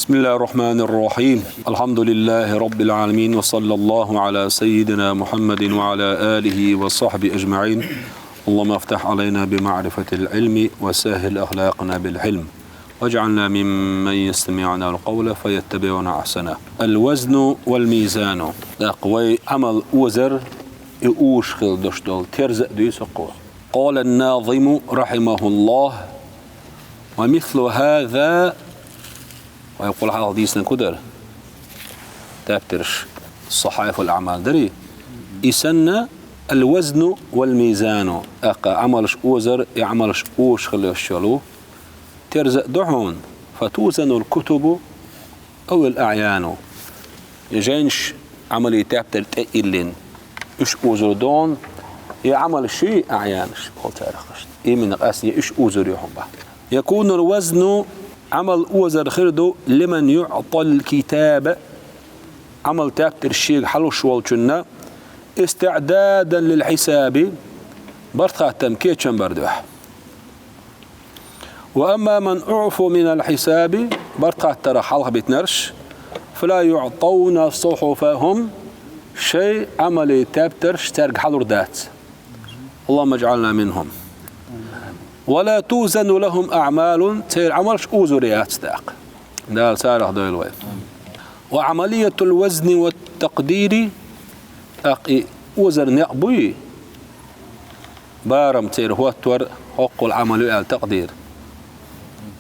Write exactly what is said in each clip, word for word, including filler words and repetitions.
بسم الله الرحمن الرحيم. الحمد لله رب العالمين، وصلى الله على سيدنا محمد وعلى آله وصحبه أجمعين. اللهم افتح علينا بمعرفة العلم وسهل أخلاقنا بالحلم، واجعلنا ممن يستمعون القول فيتبعون أحسنه. الوزن والميزان. ТӀаккха вай Ӏамал озар, и узуш хила долаш дола терза а дуй сокхо. قال الناظم رحمه الله: ومثل هذا. Вай кхул хьалха дийцинарг хӀун дара? Тептараш, صحائف الأعمال дарий? И санна الوزن والميزان. ТӀаккха Ӏамалаш озар, и Ӏамалаш узуш хила йиш йолаш терза а ду хьона. فتوزن الكتب أو الأعيان. И жайнаш, Ӏамалий тептар тӀа а йиллина, уж озур ду хьона, е Ӏамалаш, е аӀянаш, боху царах иштта. Именно къаьстта уж озур ю хьона боху. يكون الوزن, Ӏамал озар хир ду, لمن يعطى الكتاب, Ӏамал тептар шега хьалуш волчунна, استعدادا للحساب, барт-хаттам кечам бар дуьхьа. وأما من أعفوا من الحساب, барт-хаттарах хьалха битинарш, فلا يعطون صحفهم, шайн Ӏамалий тептарш цаьрга хьалур дац. اللهم اجعلنا منهم. ولا توزن لهم أعمال, церан Ӏамалш озур яц тӀаккха. Дала царах дойла вай. وعملية الوزن والتقدير, тӀаккха и озар некъ буй, барам, церан хӀоттор, хӀоккхул Ӏамал ю аьлла такъдир.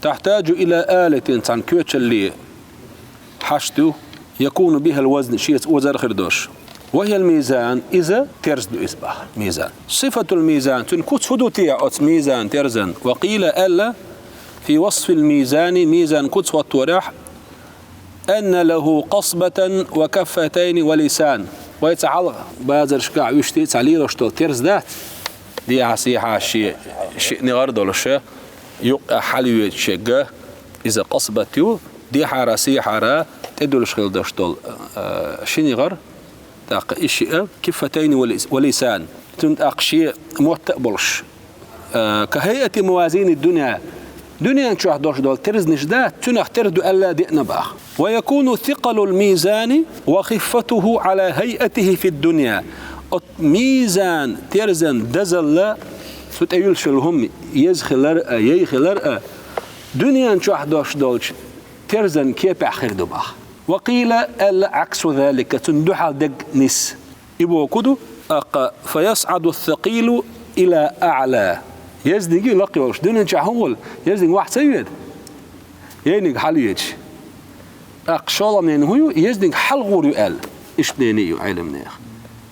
تحتاج إلى آلة, цхьана коьчалле хьашт ю, يكون بها الوزن, шеца озар хир долаш. وهي الميزان, иза терза ду иза боху, мизан. صفة الميزان, цуьнан куц хӀун ду те оцу мизан, терзан? وقيل, аьлла, في وصف الميزان, мизан куц хӀотторехь, أن له قصبة وكفتين ولسان. Вай цхьа хьалха базаршкахь вуьшта цхьа лелош долу терза дац? Дехьа-сехьа шен шиъ негӀар долуш, юккъехь хьалайоьдуш ерг, иза къасбат ю, дехьара-сехьара тӀедуьллуш хила долуш долу, а, ши негӀар, тӀаккха и шиъ, كفتين ولس-, ولسان. Цуьнан тӀаккха шен мотт а болуш. Э, كهيئة موازين الدنيا. Дуьнен чохь долуш долу терзанаш дац, цуьнах терза ду аьлла деана боху. ويكون ثقل الميزان وخفته على هيئته في الدنيا. Оцу мизан, терзан дозалла, цу тӀе юьллуш йолу хӀума еза хилар а, яй хилар а, дуьнен чохь долуш долчу терзан кепехь хир ду боху. وقيل, аьлла, عكس ذلك, цунна дуьхьал дерг нис. И бохург ду, тӀаккха, فيصعد الثقيل إلى أعلى. Езниг лакха йолуш, дуьнен чохь хӀун волу? Езниг охьа ца йоьду? Яйниг хьалайоьдуш. ТӀаккха шолгӀа мнение хӀун ю? Езниг хьалхагӀур ю аьлла. Иштта мнение ю Ӏеламнехан.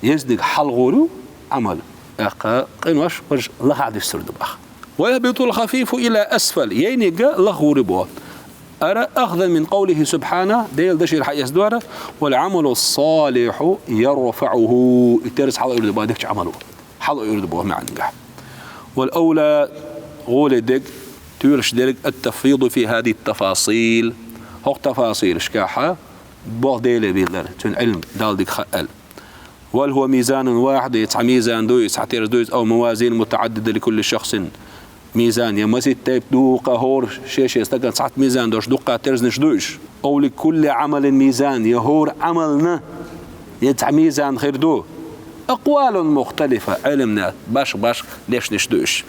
Езниг хьалхагӀур ю Ӏамал. ТӀаккха къинош важа лахахь дуьсур ду боху. ويهبط الخفيف إلى أسفل. Яйниг лахагӀур ю боху. Ара, أخذا من قوله سبحانه, Делан дашера хьаэцна ду ара, والعمل الصالح يرفعه, и терза хьалаайур ду боху дикачу Ӏамало. Хьалаайур ду боху маьӀнехь. والأولى, гӀоле дерг, тоьлуш дерг, التفويض في هذه التفاصيل. ХӀокху тафасилашкахь болх Деле биллар, цуьнан Ӏилма, Далла дика хаа аьлла. وهل هو ميزان واحد, цхьа мизан дуй, цхьа терза дуй, أو موازين متعددة لكل شخص. Мизан я масийтта тайпа ду, кхин хӀора шен-шен стагана цхьацца мизан долуш дуккха терзанаш ду уьш. أو لكل عمل ميزان, я хӀора Ӏамална я цхьа мизан хир ду. أقوال مختلفة, Ӏеламнаха башха-башха лешнаш ду уьш.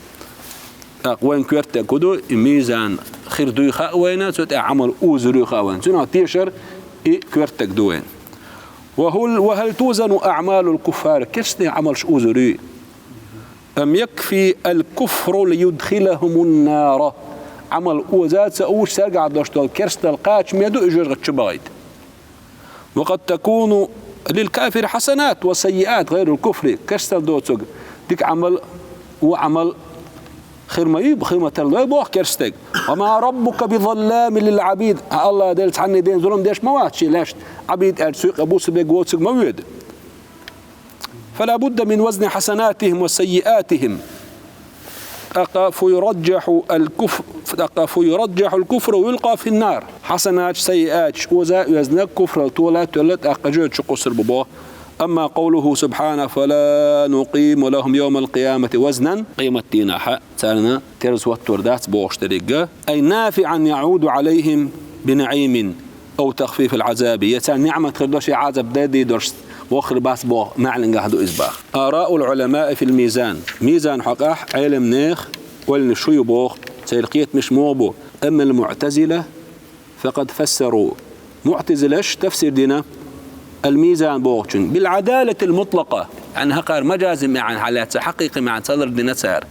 ТӀаккха вайн коьртаг хӀун ду, и мизан хир дуй хаьа вайна, цу тӀехь Ӏамал озур юй хаьа вайна. Цунах тешар и коьртаг ду вайна. وهل, وهل توزن أعمال الكفار, керстанийн Ӏамалш озур юй? أم يكفي الكفر ليدخلهم النار. Ӏамал оза ца уьш, цаьргахь долуш долу керстал кхачаме ду уьш жоьжахати чу бахийта. وقد تكون للكافر حسنات وسيئات غير الكفر. Керстал доцург дика Ӏамал, вон Ӏамал хир ма ю, хир ма тарло боху керстаг. وما ربك بظلام للعبيد. Хьан АллахӀ Дела цхьанне ден зулам деш ма вац шен лаьшна, Ӏабид аьлча, цу юкъа бусулба воцург ма воьду. فلا بد من وزن حسناتهم وسيئاتهم. ТӀаккха فيرجح الكفر, тӀаккха فيرجح الكفر ويلقى في النار. Хьасанаташ, сайиаташ оза а оьзна, куфрал тола а тоьлла, тӀаккха жоьжахати чу кхуссур бу боху. أما قوله سبحانه: فلا نقيم لهم يوم القيامة وزنا. Къематдийнахь царна терза хӀоттор дац бохуш дерриге. أي نافعا يعود عليهم بنعيم. أو تخفيف العذاب, е царна ниӀмат хир долуш, е Ӏазап дайдийр долуш вохур бац боху маьӀненгахь ду иза боху. آراء العلماء في الميزان, мизан хьокъехь Ӏеламнех ойланаш шу ю боху, церан кхетамаш муха бу. أما المعتزلة فقد فسروا, муӀтазилаш тафсир дина الميزان бохучун بالعدالة المطلقة, яъни хӀокхара мажази маьӀна хьалаьцна, хьакъикъи маьӀна ца лардина цара.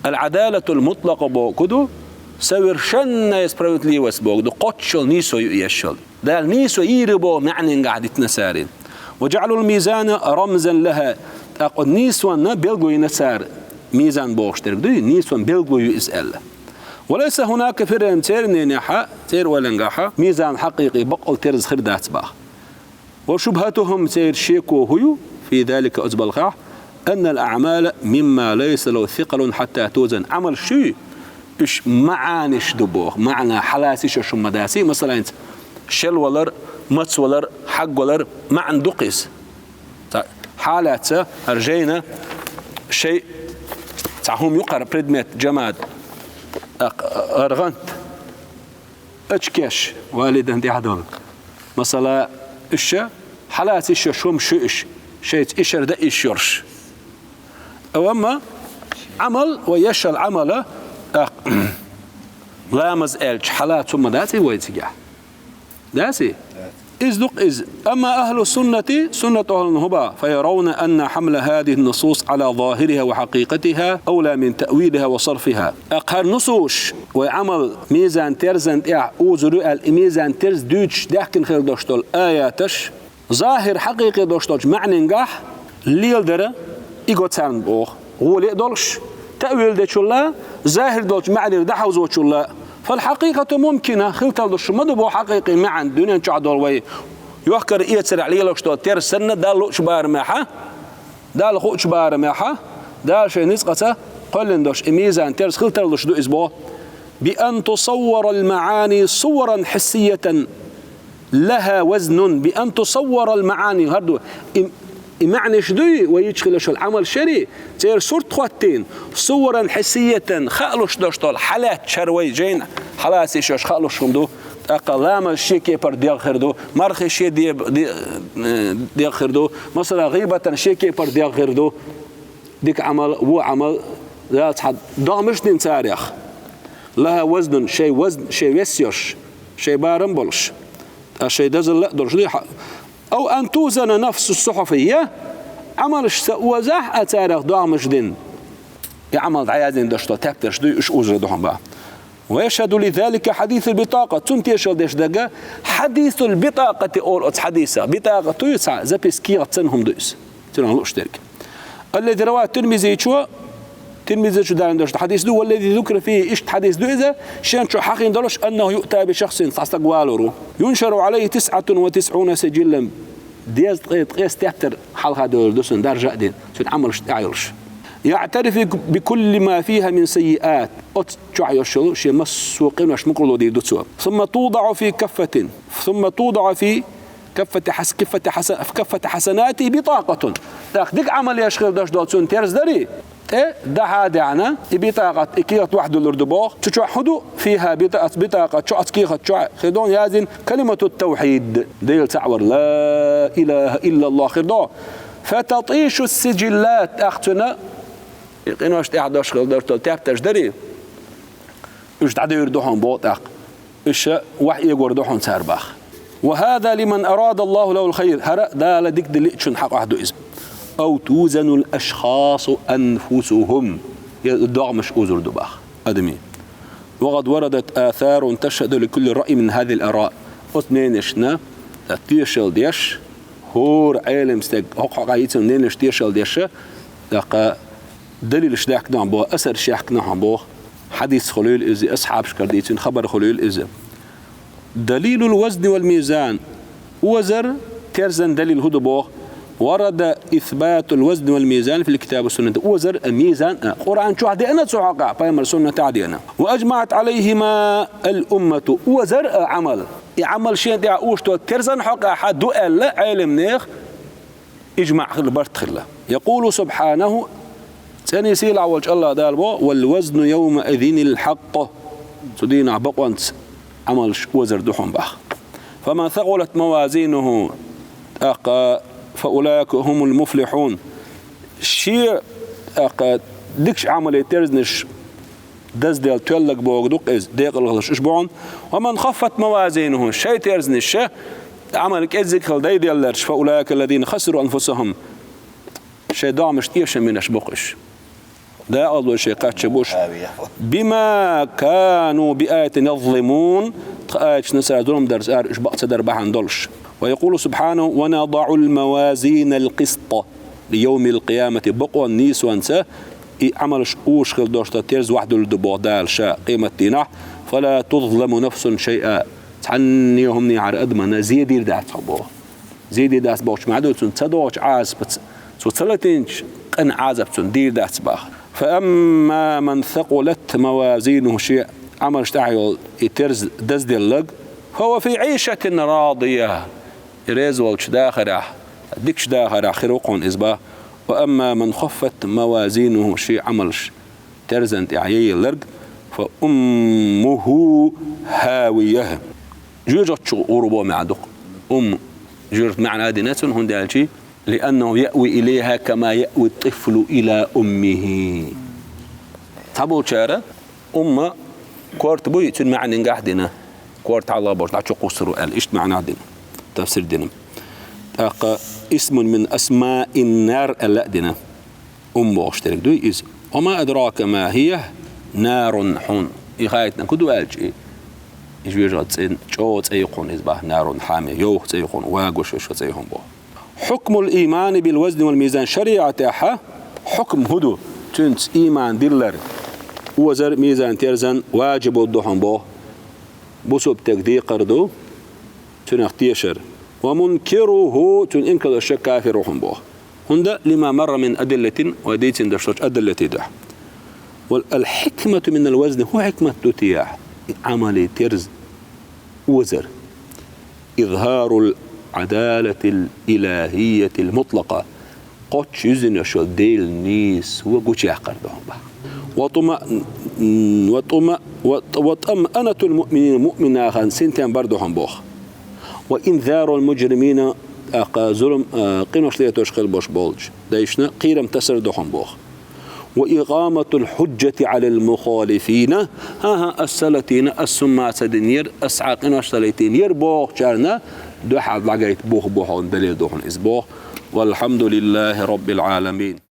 العدالة المطلقة бохург ду, совершенная справедливость бохург ду, кхоччуш йолу нийсо ю еш йолу. Дала нийсо йийр ю боху маьӀненгахь дитина цара. وجعلوا الميزان رمزا لها, тӀаккха нийсонна билгало йина цара, мизан бохуш дерг дуй, нийсонна билгало ю иза аьлла. وليس هناك في رأيهم, церан мненехь, церан ойланехь, мизан хьакъикъи бакъ йолу терза хир дац боху. وشبهتهم, церан шеко хӀун ю, في ذلك, оцу балхахь, أن الأعمال مما ليس له ثقل حتى توزن. Ӏамалш шу, уьш маьӀнаш ду боху, маьӀна хьалаца йиш йолуш хӀума дац. Масала, хӀинца шел валар, маца валар, хьаг валар, маьӀна ду-кх иза. Цхьа хьалаца хӀара жайна шай цхьа хӀума ю-кх хӀара предмет, жамад, а, гӀар гӀант. Очкеш, валидан тӀехь долу. Масала, уьш ша хьалаца йиш йолуш хӀума шу уьш, шайца ишар дан йиш йолуш. Амма Ӏамал ва еш йолу Ӏамала, тӀаккха ламаз аьлча, хьалаца хӀума дац и вай цигахь? Дац и? Иза ду-кх иза. أما أهل السنة, суннат ахӀлун хӀун боху, فيرون أن حمل هذه النصوص على ظاهرها وحقيقتها أولى من تأويلها وصرفها. ТӀаккха хӀара нусуш, вай Ӏамал мизан терзан тӀехь узур ю аьлла, и мизан терза дуьйцуш даьхкина хир долуш долу аяташ, захӀир, хьакъикъи долуш долчу маьӀненгахь леладара, и го царна боху. ГӀоле а долуш, таъвил дечул а, захӀир долчу маьӀнера дӀахьовзочул а. فالحقيقة ممكنة, хила тарлуш ма ду боху хьакъикъи маьӀна дуьнен чохь долу вай йохкар-эцарехь лелош долу терза санна, Далла луучу барамехь, Далла хуучу барамехь, Дала шайн ницкъаца кхоьллина долуш и мизан терза хила тарлуш ду иза боху. بأن تصور المعاني صورا حسية لها وزن بأن تصور المعاني. ХӀара ду, и, и маьӀнаш дуй, вай йича хилла шал Ӏамал шари, церан сурт хӀоттийна, صورا حسية, хаалуш долуш долу, хьалаьцча хӀара вай жайна хьалаца йиш йолуш хаалуш хӀума ду, тӀаккха ламаз шен кепара дегӀ хир ду, мархи шен де-, де-, э, дегӀ хир ду, масала, гӀийбатан шен кепара дегӀ хир ду, дика Ӏамал, вон Ӏамал, я цхьа догӀмаш дина царех. لها وزن, шайн вазн, шайн вес йолуш, шайн барам болуш. Ткъа шайн дозалла а долуш дуй хьа-, أو أن توزن نفس الصحف, я Ӏамалш ца озахь а царах догӀмаш дина, и Ӏамал дӀаяздина долуш долу тептарш дуй, уьш узур ду хьуна боху. ويشهد لذلك حديث البطاقة. Цунна тешалла деш дерг хьадисул битакъати олу оцу хьадисах. Битакъат ду иза цхьа записка, кехат санна хӀума ду иза. Цунах лууш дерг. الذي رواه الترمذي, Тирмизичо далийна долуш хьадис ду, والذي ذكر فيه, иштта хьадис ду иза, шен чу хьахийна долуш, أنه يؤتى بشخص, цхьа стаг валор ву. ينشر عليه تسعة وتسعون سجلا, дезткъе ткъеста тептар хьалха девлла ду цунна, даржа а дина, цуьнан Ӏамалш тӀехь йолуш. يعترف بكل ما فيها من سيئات. Оцу чохь йолуш йолу шен массо а къинош мукъарло дийр ду цо. ثم توضع في كفة. ثم توضع في كفة حس-، كفة حس-، في كفة حسناته بطاقة. ТӀаккха дика Ӏамал еш хир долуш долу цуьнан терза дарий, тӀе дахьа а даьхьна, и битакъат, и кехат вахьа дуьллур ду боху. Цу чохь хӀун ду? فيها بطاقة, битакъат чу оцу кехат чохь хир ду яздина كلمة التوحيد, Дела цхьаъ вар, لا إله إلا الله хир ду. فتطيش السجلات, тӀаккха цуьнан и къинош тӀехь долуш хир долуш долу тептарш дарий, уьш дӀадевр ду хьуна боху тӀаккха. Уьш вахь эгор ду хьуна цара боху. وهذا لمن أراد الله له الخير. ХӀара Дала дика дан лиъчун хьакъехь ду иза. أو توزن الأشخاص أنفسهم. Я догӀмаш узур ду боху адамийн. وقد وردت آثار تشهد لكل رأي من هذه الآراء. Оцу мнениешна тешалла деш, хӀора Ӏелам стаг, хӀокху хьокъехь йийцина мнениеш тешалла деш, тӀаккха далилаш даьхкина хьуна боху, асарш яьхкина хьуна боху, хьадис хуьлийла иза, асхьабашкара дийцина хабар хуьлийла иза. دليل الوزن والميزان. Озар, терзан далил хӀун ду боху? ورد إثبات الوزن والميزان في الكتاب والسنة. Озар а, мизан а Къуръан чохь деана цу хьокъехь, пайхамар суннатехь деана. وأجمعت عليهما الأمة. Озар а Ӏамал. И Ӏамал шена тӀехь уьш долу терзан хьокъехь ду аьлла Ӏеламнех ижмаъ хилла, барт хилла. يقول سبحانه, цӀена сийлахь волчу АллахӀ Дала боху: والوزن يومئذ الحق. Цу дийнахь бакъонца Ӏамалш озар ду хьуна баха. فمن ثقلت موازينه, тӀаккха, فأولئك هم المفلحون. Ший, тӀаккха, дикача Ӏамалий терзанаш дазделла тоьлларг бохург ду-кх иза, декъала хиларш уж бу хьуна. ومن خفت موازينه, ший терзанаш, Ӏамал кӀеззиг хилла дайделларш, فأولئك الذين خسروا أنفسهم. Шоай догӀмашта тешам бинарш бу-кх уж. Декъала долаш шоай кхаьча буш. بما كانوا بآياتنا يظلمون. Тха аяташца цар зулам дар, цар уж бакъ ца дар бахьан долаш. ويقول سبحانه: ونضع الموازين القسط ليوم القيامة. Бокъонан нийсонца и Ӏамалаш уш хила долаш тха терза вахьдулларгда боху Дала ша къематдийнахь. فلا تظلم نفس شيئا. Цхьанне хӀуманехьара адамана зе дийр дац тхо боху. Зе дийр дац бохучу маьӀна ду, цунна ца догӀучу Ӏазапца, цо ца латийначу къинан Ӏазапца цунна дийр дац баха. فأما من ثقلت موازينه, шен Ӏамалш тӀехь йолу и терза дазделларг, فهو في عيشة راضية. И реза волчу дахарехь, дикачу дахарехь хир ву-кх хьуна иза баха. وأما من خفت موازينه, шен Ӏамалш терзан тӀехь яелларг, فأمه هاوية. Жоьжахати чу гӀур бу боху маьӀна ду-кх. Умма жоьжахати маьӀна а дина цунна, хӀунда аьлча, لأنه يأوي إليها كما يأوي الطفل إلى أمه. Цхьаболчара умма корта буй, цуьнан маьӀнангахь а дина, корта хьалха болуш дӀа чу кхуссур ву аьлла, иштта маьӀна а дина, тафсир дина. ТӀаккха اسم من أسماء النار аьлла а дина. Умма бохуш дерг дуй иза. وما أدراك ما هي, نار, хьуна и хаийтинарг хӀун ду аьлча и, и жоьжахати цӀе, чӀогӀа цӀе ю-кх хьуна иза баха, نار حامية, йовха цӀе ю-кх хьуна, вагош йолуш цӀе ю-кх хьуна боху. حكم الإيمان بالوزن والميزان, шариӀатехь хьукам хӀун ду, цуьнца ийман диллар, озар, мизан, терзан важиб ду хьуна боху. Бусалба стеган декхар ду цуьнах тешар. ومنكره, цуьнан инкарлаш кафир ву хьуна боху. ХӀунда, لما مر من أدلة, вай дийцина долуш долчу адиллатийн дуьхьа. والحكمة من الوزن, хӀун хьикмат ду те ахь, и Ӏамалий терза озар? إظهار العدالة الإلهية المطلقة. Кхоччуш юьззина йолу Делан нийсо гучуяккхар ду хьуна баха. وطمأ-، وطمأ-، وط-، وطمأنة المؤمنين, муъмин нахана синтем бар ду хьуна боху. وإنذار المجرمين, тӀаккха зулам, а, къинош летош хила болуш болчу дайшна кхерам тасар ду хьуна боху. وإقامة الحجة على المخالفين, хӀан-хӀа, ас ца латийна, ас хӀумма ца динера, ас цхьа къинош ца латийнера бохучарна дуьхьал дӀагайта бух бу хьуна, далил ду хьуна иза боху. والحمد لله رب العالمين.